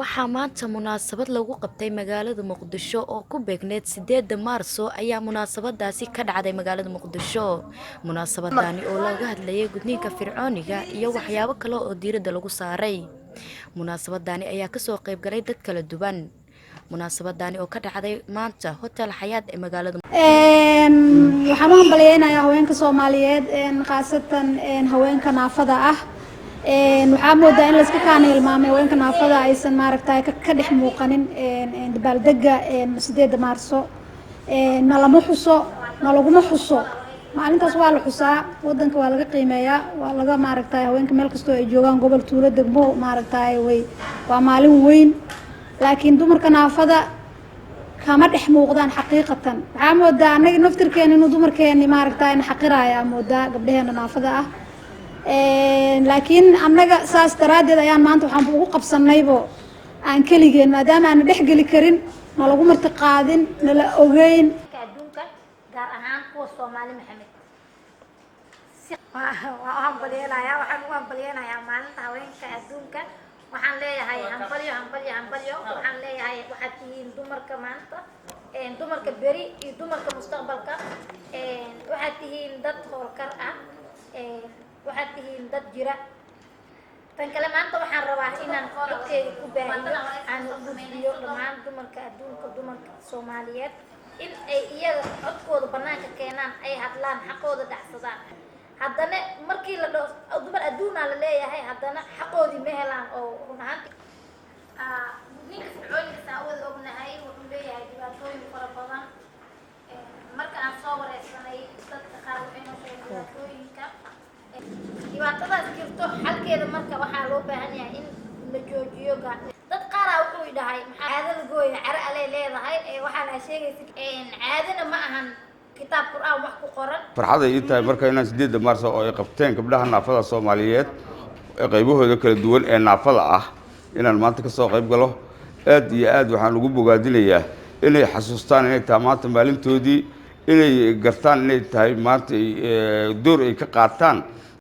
Waxaa maanta munaasabad lagu qabtay magaalada Muqdisho oo ku beegneyd 8-da Maarso ayaa munaasabadaasi ka dhacday magaalada Muqdisho. Munaasabadani oo looga hadlayay gudniinka fircooniga iyo waxyaabo kale oo diiradda lagu saaray. Munaasabadani ayaa kasoo qayb galay dad kala duwan. Munaasabadani oo ka dhacday maanta Hotel Xayaat ee magaalada. Waxaan u hambalyeynayaa haweenka Soomaaliyeed, khaasatan haweenka naafada ah. Waxaa moodaa in layska kaana hilmaamay haweenka naafada, aysan maaragtay ka dhex muuqanin dabaaldega 8-da Maarso. Nalama xuso, nalaguma xuso maalintaas. Waa la xusaa, wadanka waa laga qiimeeyaa, waa laga maaragtay haweenka meel kastoo ay joogaan, gobol, tuulo, degmo, maaragtay way waa maalin weyn, laakiin dumarka naafada kama dhex muuqdaan. Xaqiiqatan waxaa moodaa annaga naftirkeena inuu dumarkeeni maaragtay na xaqiraaya moodaa, gabdhaheena naafada ah. Laakiin annaga saas daraaddeed ayaan maanta waxaanba ugu qabsanaybo aan keligeen, maadaama aana dhex geli karin, nalagu marti qaadin, nala ogeyn. Adduunka, gaar ahaan kuwa Soomaali Maxamed, waa u hambalyeynayaa. Waxaan ugu hambalyeynayaa maalinta haweenka adduunka. Waxaan leeyahay hambalyo, hambalyo, hambalyo. Waxaan leeyahay waxaad tihiin dumarka maanta, dumarka beri iyo dumarka mustaqbalka. Waxaad tihiin dad howlkar ah, waxaad tihiin dad jira. Tan kale, maanta waxaan rabaa inaan codkeyga ku baahiyo, aan u gudbiyo dhammaan dumarka adduunka, dumarka Soomaaliyeed, in ay iyaga codkooda banaanka keenaan, ay hadlaan, xaqooda dhacsadaan. Haddana markii la dhaho dumar adduunaa la leeyahay, haddana xaqoodii ma helaan. Oo run ahaanti gudniinka fircooniga, saa wada ognahay, wuxuu leeyahay dhibaatooyin fara badan. Marka aan soo wareysanay dadka qaar, waxay noo sheegeen dhibaatooyinka. Dhibaatadaas jirto xalkeeda marka waxaa loo baahan yahay in la joojiyo. Dad qaaraa wuxuu dhahay, "Maxaa caadada gooya? Caro alay leedahay." Ee waxaana sheegaysa caadana ma ahan kitaab Qur-aan wax ku qoran. Farxad ay ii tahay marka inaan 8-da Maarso oo ay qabteen gabdhaha naafada Soomaaliyeed ee qaybahooda kala duwan ee naafada ah inaan maanta ka soo qayb galo. Aad iyo aad waxaan ugu bogaadinayaa inay xasuustaan inay tahay maanta maalintoodii, inay gartaan inay tahay maanta door ay ka qaataan.